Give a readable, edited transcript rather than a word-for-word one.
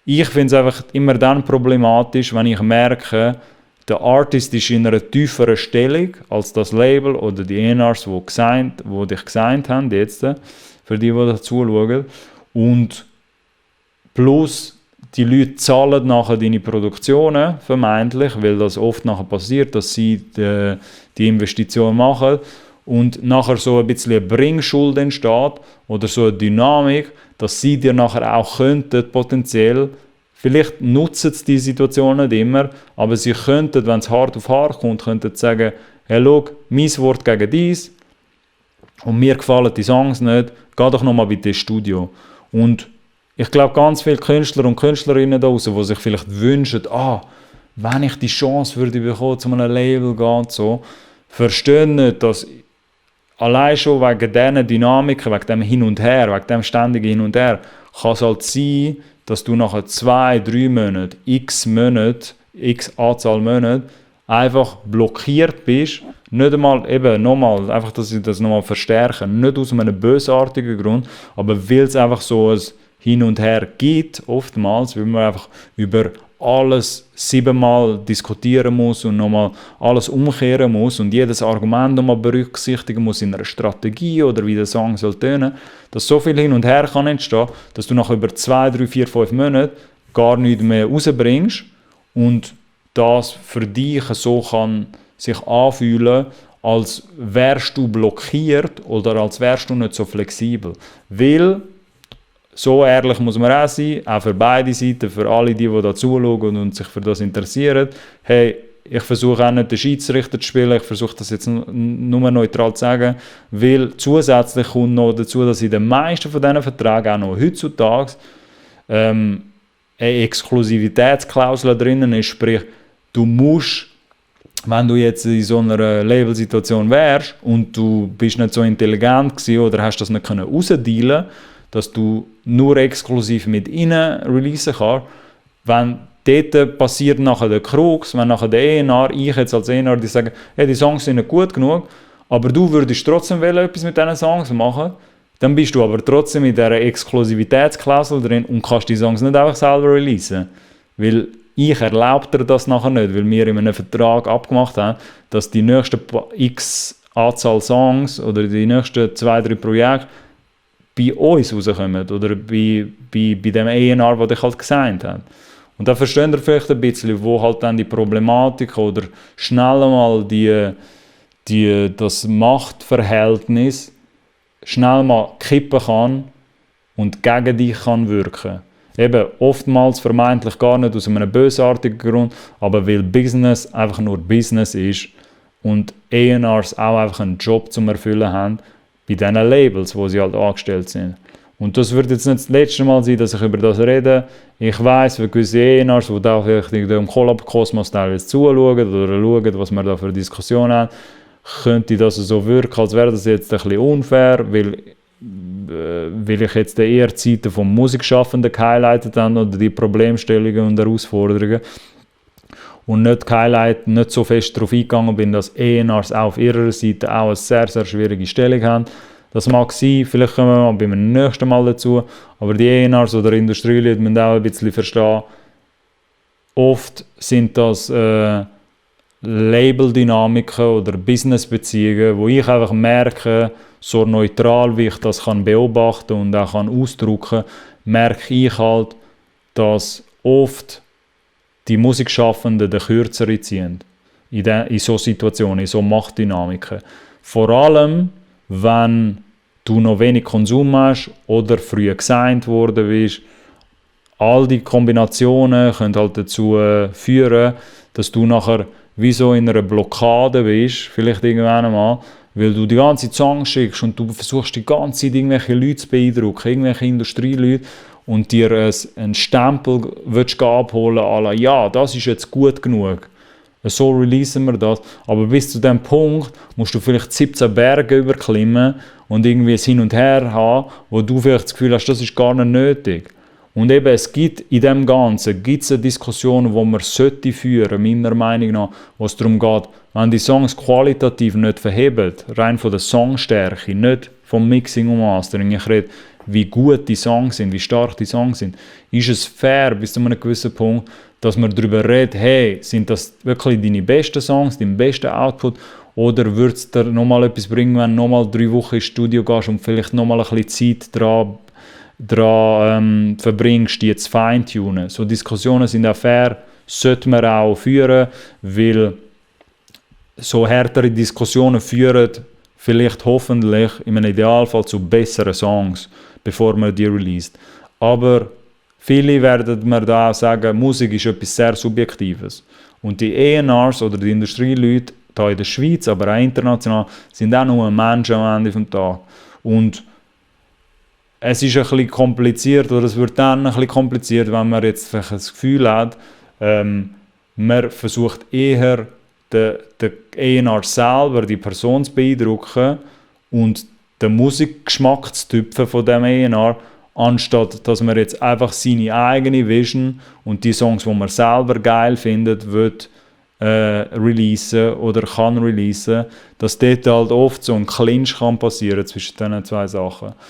Ich finde es einfach immer dann problematisch, wenn ich merke, der Artist ist in einer tieferen Stellung als das Label oder die A&Rs, die dich gesigned haben, jetzt, für die da zuschauen. Und plus, die Leute zahlen nachher deine Produktionen, vermeintlich, weil das oft nachher passiert, dass sie die Investition machen und nachher so ein bisschen eine Bringschuld entsteht oder so eine Dynamik, dass sie dir nachher auch könnten, potenziell, vielleicht nutzen sie die Situation nicht immer, aber sie könnten, wenn es hart auf hart kommt, könnten sagen, hey, schau, mein Wort gegen dies und mir gefallen die Songs nicht, geh doch nochmal bitte ins Studio. Und ich glaube, ganz viele Künstler und Künstlerinnen da draussen, die sich vielleicht wünschen, wenn ich die Chance würde bekommen, zu einem Label gehen und so, verstehen nicht, dass allein schon wegen diesen Dynamiken, wegen dem Hin und Her, wegen dem ständigen Hin und Her, kann es halt sein, dass du nach 2-3 Monaten, x Anzahl Monate, einfach blockiert bist. Nicht einmal, eben nochmal, einfach, dass ich das nochmal verstärke, nicht aus einem bösartigen Grund, aber weil es einfach so ein Hin und Her gibt, oftmals, weil man einfach über alles 7-mal diskutieren muss und nochmal alles umkehren muss und jedes Argument nochmal berücksichtigen muss in einer Strategie oder wie der Song soll tönen, dass so viel hin und her kann entstehen, dass du nach über 2, 3, 4, 5 Monaten gar nichts mehr rausbringst und das für dich so kann sich anfühlen, als wärst du blockiert oder als wärst du nicht so flexibel. Weil so ehrlich muss man auch sein, auch für beide Seiten, für alle, die da zuschauen und sich für das interessieren. Hey, ich versuche auch nicht den Schiedsrichter zu spielen, ich versuche das jetzt nur neutral zu sagen, weil zusätzlich kommt noch dazu, dass in den meisten von diesen Verträgen auch noch heutzutage eine Exklusivitätsklausel drinnen ist, sprich, du musst, wenn du jetzt in so einer Label-Situation wärst und du bist nicht so intelligent gewesen oder hast das nicht rausdealen können, dass du nur exklusiv mit ihnen releasen kannst. Wenn dort passiert nachher der Krux, wenn nachher der ENR, ich jetzt als ENR, die sagen, hey, die Songs sind nicht gut genug, aber du würdest trotzdem etwas mit diesen Songs machen, dann bist du aber trotzdem in dieser Exklusivitätsklausel drin und kannst die Songs nicht einfach selber releasen. Weil ich erlaube dir das nachher nicht, weil wir in einem Vertrag abgemacht haben, dass die nächsten x Anzahl Songs oder die nächsten 2-3 Projekte bei uns rauskommen oder bei dem A&R, der dich halt gesigned hat. Und da versteht ihr vielleicht ein bisschen, wo halt dann die Problematik oder schnell mal das Machtverhältnis schnell mal kippen kann und gegen dich kann wirken. Eben oftmals vermeintlich gar nicht aus einem bösartigen Grund, aber weil Business einfach nur Business ist und A&Rs auch einfach einen Job zum Erfüllen haben, bei diesen Labels, wo sie halt angestellt sind. Und das wird jetzt nicht das letzte Mal sein, dass ich über das rede. Ich weiss, für gewisse E&Rs, die da vielleicht im Collab-Kosmos teilweise zuschauen oder schauen, was wir da für Diskussionen haben, könnte das so wirken, als wäre das jetzt ein bisschen unfair, weil ich jetzt eher die Seite vom Musikschaffenden gehighlightet habe oder die Problemstellungen und Herausforderungen und nicht so fest darauf eingegangen bin, dass A&Rs auch auf ihrer Seite auch eine sehr, sehr schwierige Stellung haben. Das mag sein, vielleicht kommen wir mal beim nächsten Mal dazu, aber die A&Rs oder Industrieleute müssen auch ein bisschen verstehen, oft sind das Label-Dynamiken oder Business-Beziehungen, wo ich einfach merke, so neutral wie ich das kann beobachten und auch kann ausdrücken, merke ich halt, dass oft die Musikschaffenden den Kürzeren ziehen. In so Situationen, in so Machtdynamiken. Vor allem, wenn du noch wenig Konsum hast oder früh gesigned worden bist. All die Kombinationen können halt dazu führen, dass du nachher wie so in einer Blockade bist, vielleicht irgendwann einmal, weil du die ganze Songs schickst und du versuchst die ganze Zeit irgendwelche Leute zu beeindrucken, irgendwelche Industrieleute, und dir einen Stempel willst abholen, à la, ja, das ist jetzt gut genug. So releasen wir das. Aber bis zu dem Punkt musst du vielleicht 17 Berge überklimmen und irgendwie es hin und her haben, wo du vielleicht das Gefühl hast, das ist gar nicht nötig. Und eben, es gibt in dem Ganzen eine Diskussion, die man sollte führen, meiner Meinung nach, wo es darum geht, wenn die Songs qualitativ nicht verheben, rein von der Songstärke, nicht vom Mixing und Mastering, ich rede wie gut die Songs sind, wie stark die Songs sind, ist es fair bis zu einem gewissen Punkt, dass man darüber redet, hey, sind das wirklich deine besten Songs, dein bester Output, oder würde es dir nochmal etwas bringen, wenn du nochmal 3 Wochen ins Studio gehst und vielleicht nochmal ein bisschen Zeit dran verbringst, die zu feintunen. So Diskussionen sind auch fair, sollte man auch führen, weil so härtere Diskussionen führen vielleicht hoffentlich im Idealfall zu besseren Songs, bevor man die released. Aber viele werden mir da auch sagen, Musik ist etwas sehr Subjektives. Und die A&Rs oder die Industrieleute hier in der Schweiz, aber auch international, sind auch nur Menschen am Ende des Tages. Und es ist ein bisschen kompliziert, oder es wird dann ein bisschen kompliziert, wenn man jetzt vielleicht das Gefühl hat, man versucht eher den A&R selber, die Person zu beeindrucken und den Musikgeschmack zu tüpfen von dem A&R, anstatt dass man jetzt einfach seine eigene Vision und die Songs, die man selber geil findet, will releasen oder kann releasen, dass dort halt oft so ein Clinch kann passieren zwischen diesen zwei Sachen.